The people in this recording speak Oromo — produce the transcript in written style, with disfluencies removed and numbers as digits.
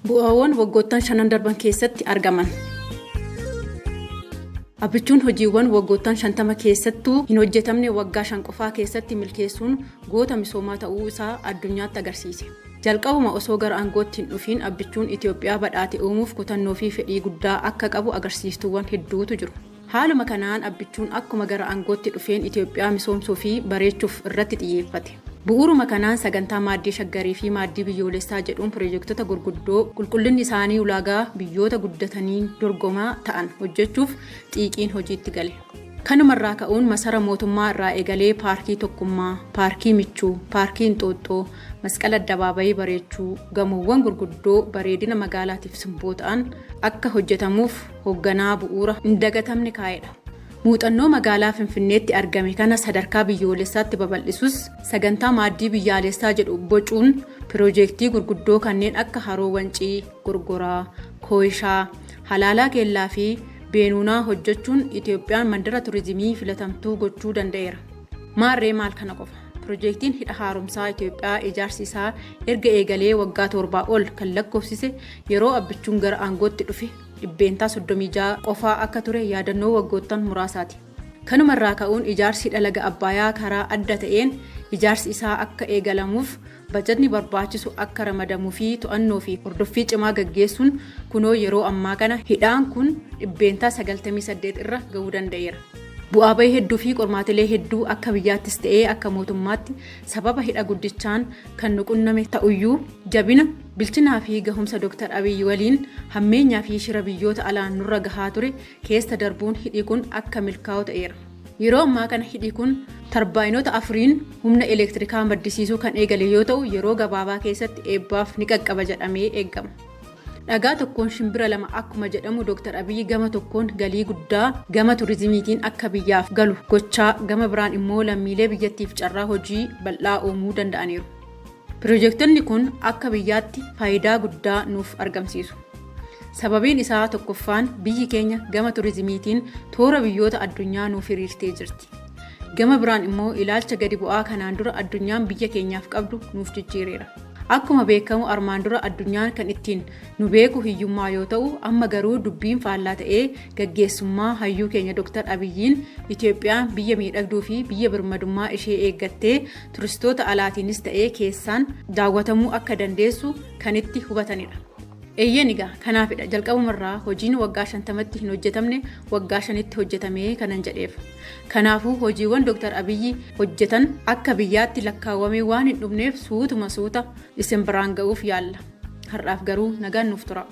Bu'aawwan waggoottan shanan darban keessatti argaman. Abbichuun hojiiwwan waggoottan 50 keessattuu hin hojjetamne waggaa 5 qofaa keessatti milkeessuun goota misoomaa ta'uu isaa addunyaatti agarsiise. Jalqabuma osoo gara aangootti hin dhufiin Abbichuun Itoophiyaa badhaate uumuuf kutannoo fi fedhii guddaa akka qabu agarsiistuuwwan hedduutu jiru. Haaluma kanaan Abbichuun akkuma gara aangootti dhufeen Itoophiyaa misoomsuu fi bareechuuf irratti xiyyeeffate. Bu'uuruma kanaan sagantaa Maaddii Shaggarii fi Maaddii Biyyoolessaa jedhuun pirojektota gurguddoo qulqullinni isaanii ulaagaa biyyoota guddataniin dorgomaa ta'an hojjechuuf xiiqiin hojiitti gale. Kanumarraa ka'uun masara mootummaa irraa eegalee Paarkii Tokkummaa, Paarkii Michuu, Paarkii Inxooxxoo, Masqal Addabaabayii bareechuu, gamoowwan gurguddoo bareedina magaalaatiif simboo ta'an akka hojjetamuuf hogganaa bu'uura hindagatamne kaa'edha. Muuxannoo magaalaa Finfinneetti argame kana sadarkaa biyyoolessaatti babal'isus sagantaa Maaddii Biyyaalessaa jedhu bocuun pirojeektii gurguddoo kanneen akka Haroo Wancii, Gorgoraa, Kooyishaa, Halaalaa Keellaa fi Beenuunaa hojjechuun Itoophiyaan mandara turizimii filatamtuu gochuu danda'eera. Maarree maal kana qofa. Pirojeektiin Hidha Haaromsaa Itoophiyaa ijaarsi isaa erga eegalee waggaa torbaa ol kan lakkoofsise yeroo Abbichuun gara aangootti dhufe 36% qofaa akka ture yaadannoo waggoottan muraasaati. Kanuma irraa ka'uun ijaarsi hidha laga Abbaayaa karaa adda ta'een ijaarsi isaa akka eegalamuuf bajatni barbaachisu akka ramadamuu fi to'annoo fi hordoffii cimaa gaggeessuun kunoo yeroo ammaa kana hidhaan kun 98% irra gahuu danda'eera. Bu'aa bahii hedduu fi qormaatilee hedduu akka biyyaattis ta'ee akka mootummaatti sababa hidha guddichaan kan nu qunname ta'uyyuu jabina, bilchinaa fi gahumsa Dr. Abiy waliin hammeenyaa fi shira biyyoota alaan nurra gahaa ture keessa darbuun hidhi kun akka milkaa'u ta'eera. Yeroo ammaa kana hidhi kun tarbaayinoota afuriin humna elektirikaa maddisiisuu kan eegale yoo ta'u yeroo gabaabaa keessatti eebbaaf ni qaqqaba jedhamee eegama. Dhagaa tokkoon shimbira lama akkuma jedhamu Dr. Abiyyi gama tokkoon galii guddaa gama turizimiitiin akka biyyaaf galu gochaa gama biraan immoo lammiilee biyyattiif carraa hojii bal'aa uumuu danda'aniiru. Pirojektonni kun akka biyyaatti faayidaa guddaa nuuf argamsiisu. Sababiin isaa tokkoffaan biyyi keenya gama turizimiitiin toora biyyoota addunyaa nuuf hiriirtee jirti. Gama biraan immoo ilaalcha gadi bu'aa kanaan dura addunyaan biyya keenyaaf qabdu nuuf jijjiireera. Akkuma beekamu armaan dura addunyaan kan ittiin nu beeku hiyyummaa yoo ta'u amma garuu dubbiin faallaa ta'ee gaggeessummaa hayyuu keenya Dr. Abiyyiin Itoophiyaan biyya miidhagduu fi biyya birmadummaa ishee eeggattee turistoota alaatiinis ta'ee keessaan daawwatamuu akka dandeessu kan itti hubatanidha. Eeyyeen egaa kanaafidha jalqabumarraa hojiin waggaa 50tti hin hojjetamne waggaa 5tti hojjetamee kanan jedheef. Kanaafuu hojiiwwan Dr. Abiyyi hojjetan akka biyyaatti lakkaawwamee waan hin dhumneef suutuma suuta isin biraan ga'uuf yaalla. Har'aaf garuu nagaan nuuf tura.